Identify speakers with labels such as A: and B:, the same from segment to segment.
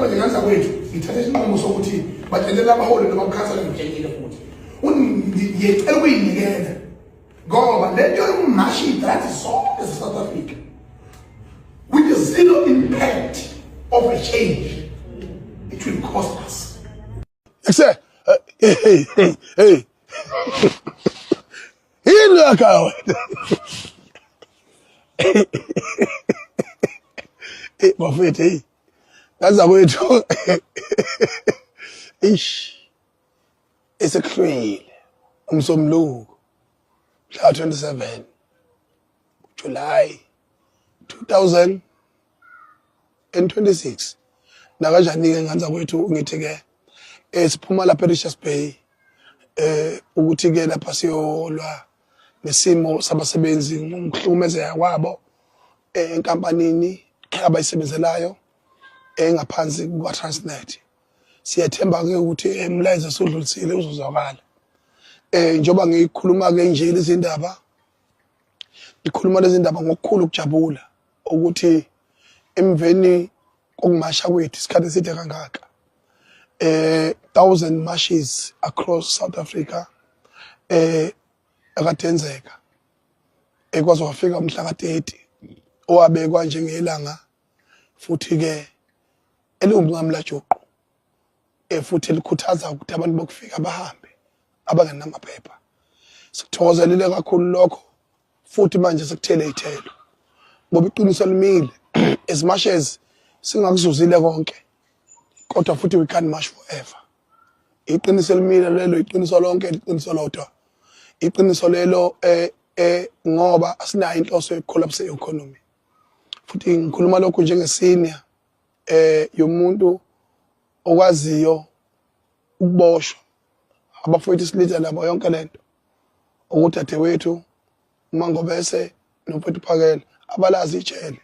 A: Manje ngane zakwethu, ngithathe isinqumo sokuthi batshelela abaholi noma ukhansela, ngitshelile futhi ngiyecela ukuyinikela, ngoba le nto yokumasha iy'trati zonke ze-South Africa with the zero impact of a change, it will cost us.
B: Ekse, hey hey hey. Yini yakha wena? Eh bafethu, hey. Ngaza kwethu. Ish. Esekuhlwile umsombuluko mhla 27 July 2026. Nakanjani-ke nganza kwethu, ngithi-ke siphuma lapha eRichards Bay ukuthi-ke lapha siyolwa nesimo sabasebenzi ngokuhlukumezeka kwabo enkampanini abayisebenzelayo engaphansi kuka-Transnet. Siyethemba-ke ukuthi umlayezo esudlulisile uzozwakala. Njengoba ngikhuluma-ke nje lezi ndaba, ngikhuluma lezi ndaba ngokukhulu ukujabula ukuthi emveni kokumasha kwethu isikhathi eside kangaka, thousand marches across South Africa akade enzeka, ekwazi wafika umhla ka-30 owabekwa njengelanga futhi ke eliwumnqamulajuqu, futhi elikhuthaza ukuthi abantu bokufika bahambe abangenamaphepha. Sikuthokozelile kakhulu lokho, futhi manje sekuthele ithelo, ngoba iqiniso limile. As much as singakuzuzile konke, kodwa futhi we can't march forever. Iqiniso elimile lelo, iqiniso lonke, iqiniso lodwa, iqiniso lelo, ngoba asinayo inhloso yokucollapse economy. Futhi ngikhuluma lokhu njenge-senior yomuntu okwaziyo ukuboshwa, abafowethu silitha nabo yonke lento, ukudadewethu uMangobese nomfowethu Phakela abalazi ijele,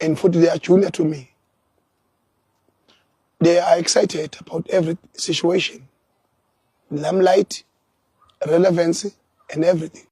B: and futhi they are junior to me. They are excited about every situation, limelight, relevancy and everything.